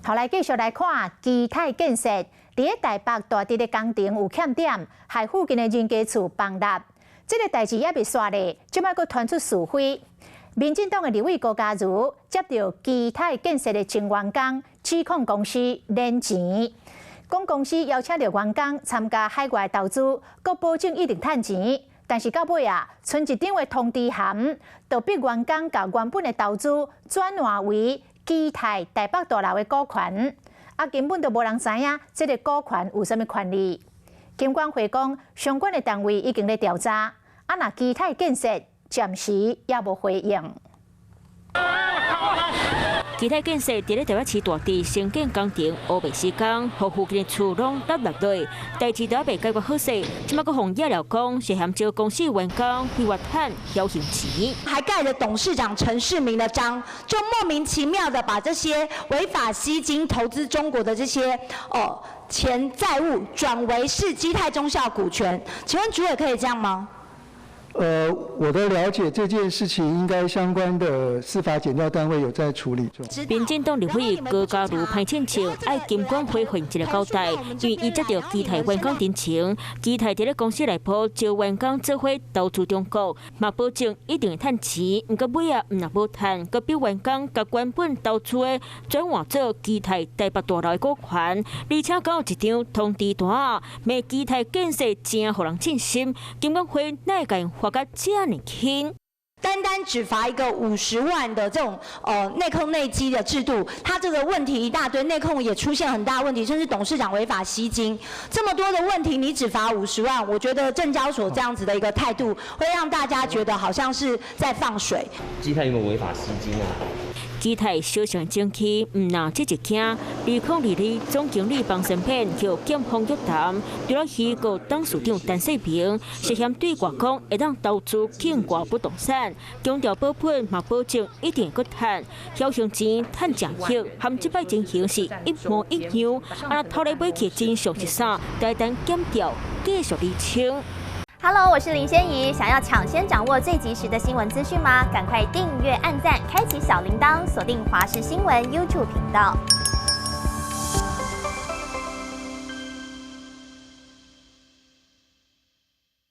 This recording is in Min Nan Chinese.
好，來繼續來看基泰建設，佇咧台北大直的工程有欠點，害附近的人家厝崩塌。這个代誌猶未煞咧，這擺閣傳出是非。民進黨的立委高嘉瑜接著基泰建設的前員工指控公司騙錢，講公司邀請著員工參加海外投資，閣保證一定趁錢，但是到尾啊，賰一張的通知函，就逼員工共原本的投資轉換為基泰台北大樓的股權，啊，根本就無人知影這个股權有啥物權利。金管會講，相關的單位已經咧調查，啊，若基泰建設暫時猶無回應。基泰建設佇咧台北市大直興建工程，烏白施工，予附近的厝攏塌落來，代誌都猶未解決好勢，這擺閣予惹料講涉嫌招公司員工非法趁僥倖錢，還蓋了董事長陳世明的章，就莫名其妙的把這些違法吸金投資中國的這些哦錢債務轉為是基泰忠孝股權，請問主委可以這樣嗎？我的了解，這件事情應該相關的司法檢調單位有在處理中。民進黨立委高嘉瑜歹親像愛金管會予一個交代，因為伊接著基泰員工陳情，基泰佇咧公司內部招員工做伙投資中國，嘛保證一定會趁錢，毋過尾仔毋若無趁，閣逼員工共原本投資的轉換做基泰台北大樓的股權，而且閣有一張通知單，罵基泰建設誠予人震心，金管會哪會共罰甲遮爾輕？單單只罰一個50萬的這種內控內稽的制度，它這個問題一大堆，內控也出現很大問題，甚至董事長違法吸金，這麼多的問題，你只罰五十萬，我覺得證交所這樣子的一個態度，會讓大家覺得好像是在放水。基泰有沒有違法吸金啊？基泰小上爭氣，毋若這一件，2022總經理方新片予檢方約談，除了虛構董事長陳世明涉嫌對外講會當投資境外不動產，強調保本嘛保證一定會閣趁，僥倖錢趁誠額，和這擺情形是一模一樣。啊，頭來尾去真相是啥？待等檢調繼續釐清。 Hello，我是林仙怡。想要搶先掌握最及時的新聞資訊嗎？趕快訂閱、按讚、開啟小鈴鐺，鎖定華視新聞 YouTube 頻道。